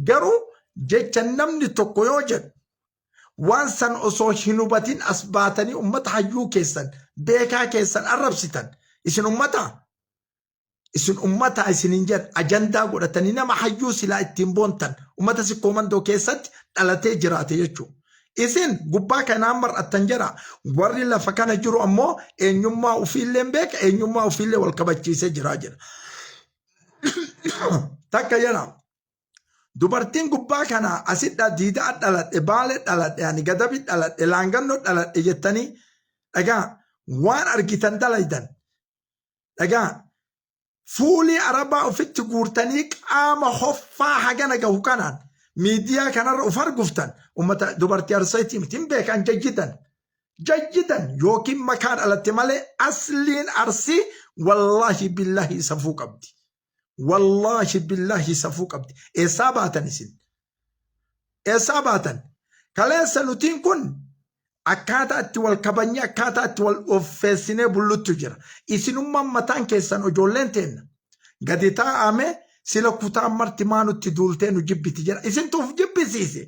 Garuu jecha namni tokko yoo jedhu waan san osoo hin hubatin as baatanii ummata hayyuu keessan beekaa keessan arrabsitan isin ummataa? Isin ummataa isiniin jedha ajandaa godhatanii nama hayyuu silaa ittiin boontan ummata Sikkoo Mandoo keessatti dhalatee jiraate jechuudha. Isin gubbaa kanaan mar'attan jedha warri lafa kana jiru ammoo eenyummaa ofiillee beeka eenyummaa ofiillee wal kabachiisee jira jedha. Takka jedha dubartiin gubbaa kana asidha diidaa dhaladhe baale dhaladhe ani gadabi dhaladhe laangannoo dhaladhe jettanii dhagaa waan argitan dalaydan Dhagaa fuulii arabaa ofitti guurtanii qaama hoffaa hagana gahu kanaan miidiyaa kanarra of arguftan ummata dubartii arseetii miti hin beekan jajjidan jajjidan yookiin makaa dhalatte malee asliin arsii wallaahi billaahi safuu qabdi wallaahi billaahi safuu qabdi eessaa baatan isin Eessaa baatan? Kaleessa nutiin kun akkaataa itti wal kabajnee akkaataa itti wal offeessinee bulluttu jira. Isinummaan mataan keessan ijoolleen teenna. Gadi taa'ame sila kutaan marti maa nutti duultee nu jibbiti jedha. Isintu uf jibbisiise.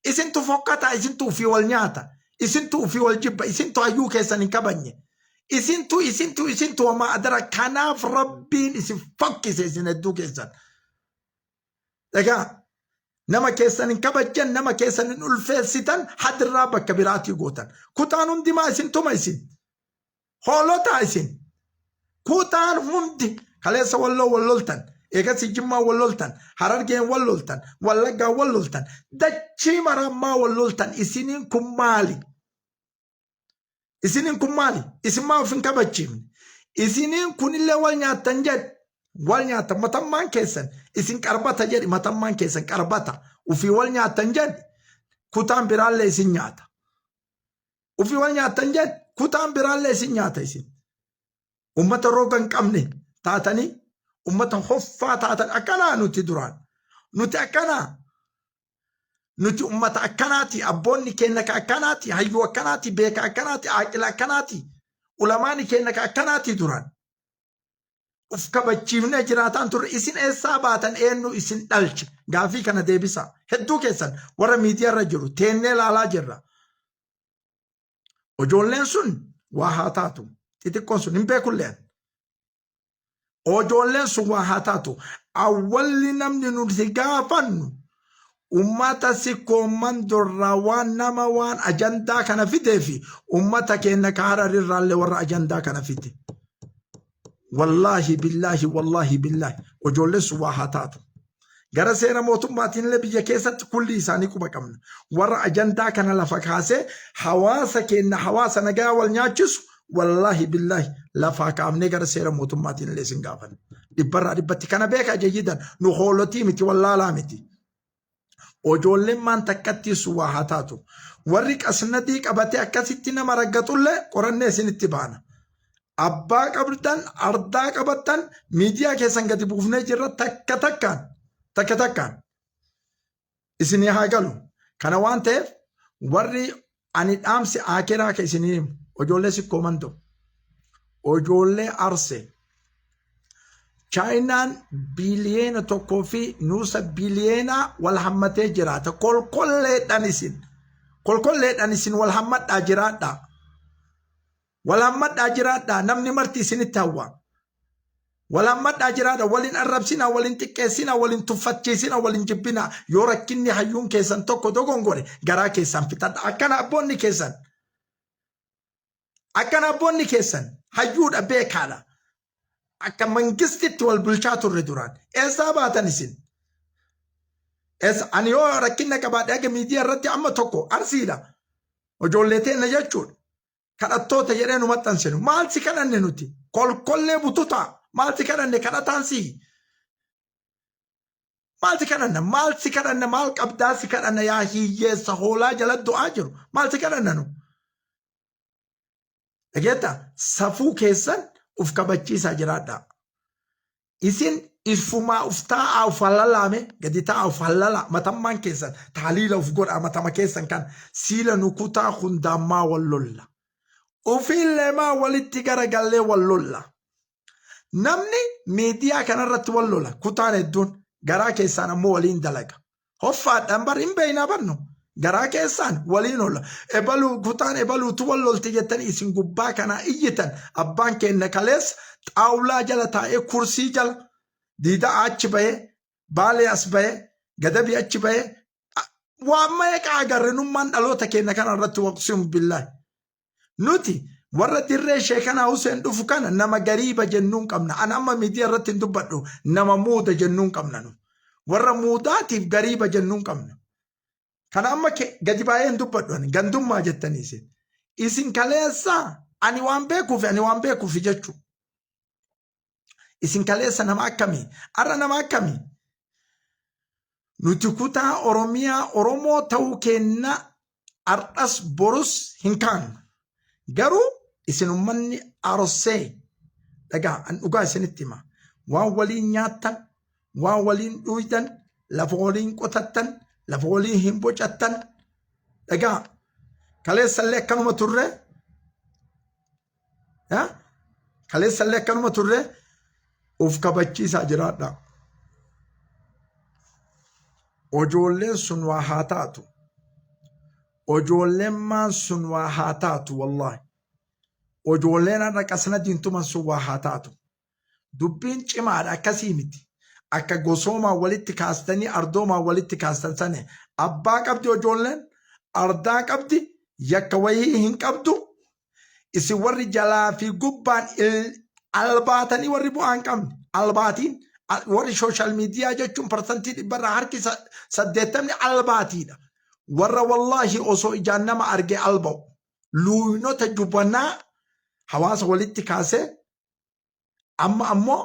Isintu fokkataa, isintu ufii wal nyaata. Isintu ufii wal jibba, isintu hayyuu keessan hin kabajne. Isintu isintu isintu wamaa adara kanaaf rabbiin isin fokkise isin hedduu keessan. Egaa nama keessan hin kabajjan, nama keessan hin ulfeessitan, hadirraa bakka biraatii gootan. Kutaan hundi maa isin tuma isin? Hoolotaa isin. Kutaan hundi kaleessa walloo wal loltan, eegasii jimmaa wal loltan, harargeen wal loltan, wallaggaan wal loltan, dachii marammaa wal loltan isiniin kun maali? Isiniin kun maali? Isin maa of hin kabachiifne? Isiniin kunillee wal nyaattan jedhi. Wal nyaattan matammaan keessan isin qarbata jedhi matammaan keessan qarbata. Ufii wal nyaattan jedhi kutaan biraallee isin nyaata. Ufii wal nyaattan jedhi kutaan biraallee isin nyaata isin. Ummata roga hin qabne taatanii ummata hoffaa taatan akkanaa nuti duraan. Nuti akkanaa. Nuti ummata akkanaati, abboonni keenna ka akkanaati, hayyuu akkanaati, beeka akkanaati, aaqila akkanaati, ulamaani keenna ka akkanaati duraan. Uf kabachiifnee jiraataan turre isin eessaa baatan eenyu isin dhalche gaafii kana deebisaa. Hedduu keessan warra miidiyaa irra jiru teennee laalaa jirra. Ijoolleen sun waa haa taatu. Xixiqqoon sun hin beekulleen. Ojoolleen sun waa haa taatu. Awwalli namni nuti gaafannu ummata sikkoo mandorraa waan nama waan ajandaa kana fidee fi ummata keenya ka hararirraallee warra ajandaa kana fide. Wallaahi billaahi wallaahi billaahi ojoolleen sun waa haa taatu. Gara seera mootummaatiin illee biyya keessatti kulli isaanii quba qabna. Warra ajandaa kana lafa kaasee hawaasa keenya hawaasa nagaa wal nyaachisu wallaahi billaahi lafaa kaafnee gara seera mootummaatiin illee isin gaafanna. Dhibbarraa dhibbatti kana beekaa jayyidan nu hoolotii miti wallaalaa miti. Ojoolleen maan takkattii sun waa haa taatu. Warri qasnadii qabatee akkasitti nama raggaxullee qorannee isinitti baana. Abbaa qabdan, ardaa qabattan, miidiyaa keessan gadi buufnee jirra takka takkaan, takka takkaan. Isinii haa galu. Kana waan ta'eef warri ani dhaamsi aakeraa ka isinii himu ijoollee sikkoo mandoo, ijoollee arsee, Chaayinaan biiliyeena tokkoo fi nuusa biiliyeenaa wal hammatee jiraata. Kolkolleedhaan isin. Kolkolleedhaan isin wal hammadhaa jiraadhaa. Wal hammadhaa jiraadhaa. Namni marti isinitti hawwa. Wal hammadhaa jiraadha. Wal hin arrabsinaa, wal hin xiqqeessinaa, wal hin tuffachiisinaa, wal hin jibbinaa. Yoo rakkinni hayyuun keessan tokko dogongore garaa keessan fixadha. Akkana abboonni keessan. Akkana abboonni keessan hayyuudha beekaadha. Akka mangistitti wal bulchaa turre duraan. Eessaa baatan isin? Eessa ani yoo rakkinna qabaadhe haga miidiyaa irratti amma tokko arsiidha. Ijoollee teenna jechuudha. Kadhattoota jedhee nu maxxansinu. Maal si kadhanne nuti? Kolkollee bututaa. Maal si kadhanne kadhataan si'i. Maal si kadhanna? Maal si kadhanna? Maal qabdaa si kadhanna? Yaa hiyyeessa hoolaa jala du'aa jiru. Maal si kadhanna nu? Dhageetta safuu keessan uf kabachiisaa jiraadhaa. Isin ifumaa uf taa'aa uf hallalaame gadi taa'aa uf hallalaa matammaan keessan taaliila uf godhaa matama keessan kan siila nu kutaa hundaan maa wal lolla. Ufiillee maa walitti garagallee wal lolla. Namni miidiyaa kanarratti wal lola kutaan hedduun garaa keessaan ammoo waliin dalaga. Hoffaadhaan bar hin beeynaa barnu. Garaa keessaan waliin ola. Ebaluu kutaan ebaluutu wal lolti jettanii isin gubbaa kanaa iyyitan. Abbaan keenna kaleessa xaawulaa jala taa'ee kursii jala diidaa achi bahee baalee as bahee gadabii achi bahee waan meeqa agarre nummaan dhaloota keenya kana irratti waqsimu billaahi. Nuti warra dirree sheekanaa Huseen dhufu kana nama gariiba jennuun qabna. An amma miidiyaa irratti hin dubbadhu nama muuda jennuun qabna nu. Warra muudaatiif gariiba jennuun qabna. Kana amma gadi baay'ee hin dubbadhu ani gandummaa jettanii isin. Isin kaleessa ani waan beekuufi ani waan beekuufi jechuu. Isin kaleessa nama akkamii? Har'a nama akkamii? Nuti kutaa Oromiyaa Oromoo ta'uu keenna har'as borus hin kaanu. Garuu isin ummanni Arossee dhagaa an dhugaa isinitti hima. Waan waliin nyaattan, waan waliin dhuuydan, lafa waliin qotattan, lafa waliin hin bocattan. Dhagaa kaleessallee akkanuma turre. Kaleessallee akkanuma turre of kabachiisaa jiraadha. Ojoolleen sun waa haa taatu. Ojoolleen maan sun waa haa taatu wallaahi. Ojoolleen har'a qasna diintuman sun waa haa taatu. Dubbiin cimaadha akkasii miti. Akka gosoomaan walitti kaastanii ardoomaan walitti kaastan sani. Abbaa qabdi ojoolleen, ardaa qabdi, yakka wayii hin qabdu. Isin warri jalaa fi gubbaan albaatanii warri bu'aa hin qabne albaatiin warri sooshaal miidiyaa jechuun parsantii dhibbarraa harki 80 albaatiidha. Warra wallaahi osoo ijaan nama argee alba'u. Luuynota jubanaa hawaasa walitti kaasee amma ammoo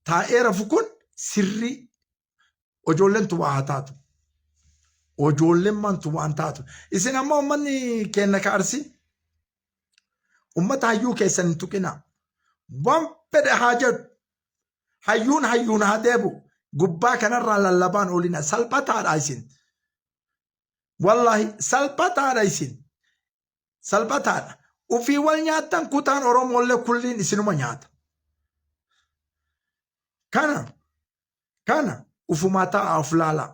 taa'ee rafu kun sirrii ojoolleen tu waa haa taatu. Ojoolleen mantu waan taatu. Isin ammoo uummanni keenya ka Arsii uummata hayyuu keessan hin tuqinaa. Waan fedhe haa jedhu. Hayyuun hayyuun haa deebi'u. Gubbaa kanarraa lallabaan oolina. Salphataadha isin. Wallaahi salphataadha isin. Salphataadha. Ufii wal nyaattan kutaan Oromoollee kulliin isinuma nyaata. Kana kana ufumaa taa'aa of laalaa.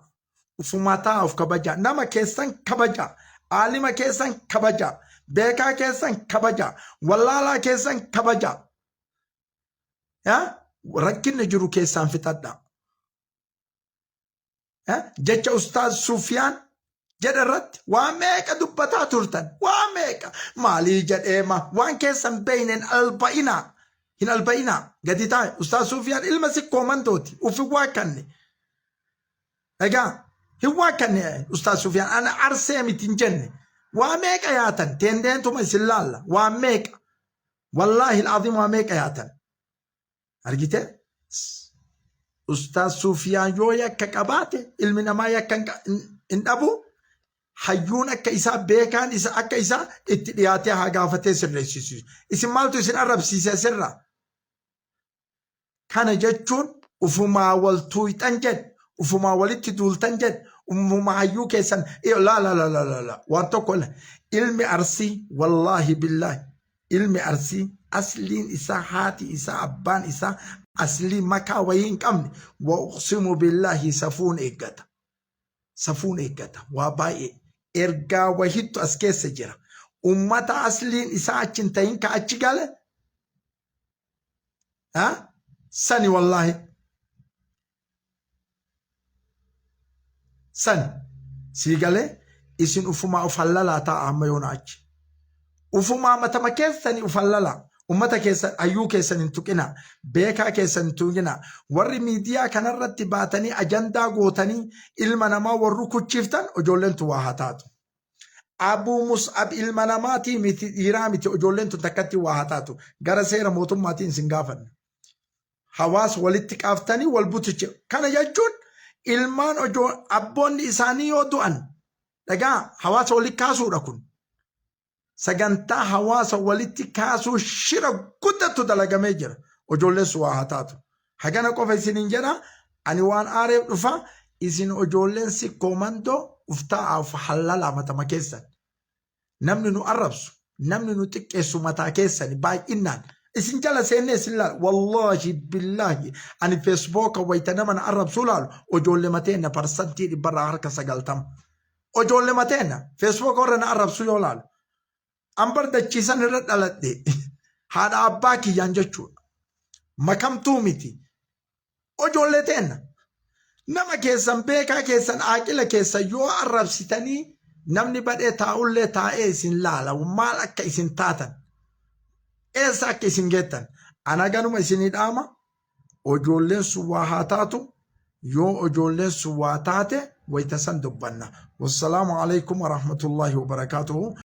Ufumaa taa'aa of kabajaa. Nama keessan kabajaa. Aalima keessan kabajaa. Beekaa keessan kabajaa. Wallaalaa keessan kabajaa. Yaa rakkinni jiru keessaan fixadhaa. Jecha Ustaaz Sufiyaan jedhe irratti waa meeqa dubbataa turtan waa meeqa maalii jedheema waan keessan beeyne hin alba'inaa hin alba'inaa gadi taa'e Ustaaz Sufiyaan ilma sikkoo mantooti ufi waakkanne egaa hin waakkanne Ustaaz Sufiyaan ana arsee miti hin jenne waa meeqa yaatan teendeentuma isin laalla waa meeqa wallaahi al'aziim waa meeqa yaatan Argite? Ustaaz Sufiyaan yoo yakka qabaate ilmi namaa yakka hin dhabu. Hayyuun akka isaa beekaan isa akka isaa itti dhiyaatee haa gaafatee sirreessisu. Isin maaltu isin arrabsiise sirra? Kana jechuun ufumaa wal tuuyxan jedhe, ufumaa walitti duultan jedhe, ufumaa hayyuu keessan la la la la la la waan tokko ilmi Arsii wallaahi billaahi Ilmi Arsii asliin isaa haati isaa abbaan isaa aslii makaa wayii hin qabne wa uqsimu billaahi safuun eeggata. Safuun eeggata waa baay'ee ergaa wahittu as keessa jira. Ummata asliin isaa achi hin ta'in ka achi gale ha sani wallaahi Sani sii galee isin ufumaa uf hallalaa taa'a amma yoona achi. Ufumaa matama keessani uf hallalaa. Ummata keessan hayyuu keessan hin tuqinaa. Beekaa keessan hin tuqinaa. Warri miidiyaa kanarratti baatanii ajandaa gootanii ilma namaa warri kuchiiftan ijoolleen tun waa haa taatu. Abuu Mus'ab ilma namaatii miti dhiiraa miti ijoolleen tun takkatti waa haa taatu. Gara seera mootummaatiin isin gaafanna. Hawaasa walitti qaaftanii wal butiche. Kana jechuun ilmaan ojoo abboonni isaanii yoo du'an dhagaa hawaasa walitti kaasuudha kun. Sagantaa hawaasa walitti kaasuu shira guddatu dalagamee jira. Ijoolleen sun waa haa taatu. Hagana qofa isiniin jedha ani waan aareef dhufa isin ijoolleen sikkoo mandoo uf taa'aa uf hallalaa matama keessan. Namni nu arrabsu, namni nu xiqqeessu mataa keessani baay'innaan. Isin jala seennee isin laala. Wallaahi billaahi ani feesbuuka wayita nama na arrabsuu laalu ijoollee mateenna 90%. Ijoollee mateenna feesbuuka warra na arrabsuu yoo laalu. An bar dachiisan irra dhaladhe haadha abbaa kiyyaan jechuudha. Makamtuu miti. Ijoollee teenna. Nama keessan beekaa keessan aaqila keessan yoo arrabsitanii namni badhee taa'ullee taa'ee isin laala maal akka isin taatan eessa akka isin geettan ana ganuma isinii dhaama ijoolleen sun waa haa taatu yoo ijoolleen sun waa taate wayita san dubbanna wassalaamu alaikum warahmatullaahi wabarakaatuhu.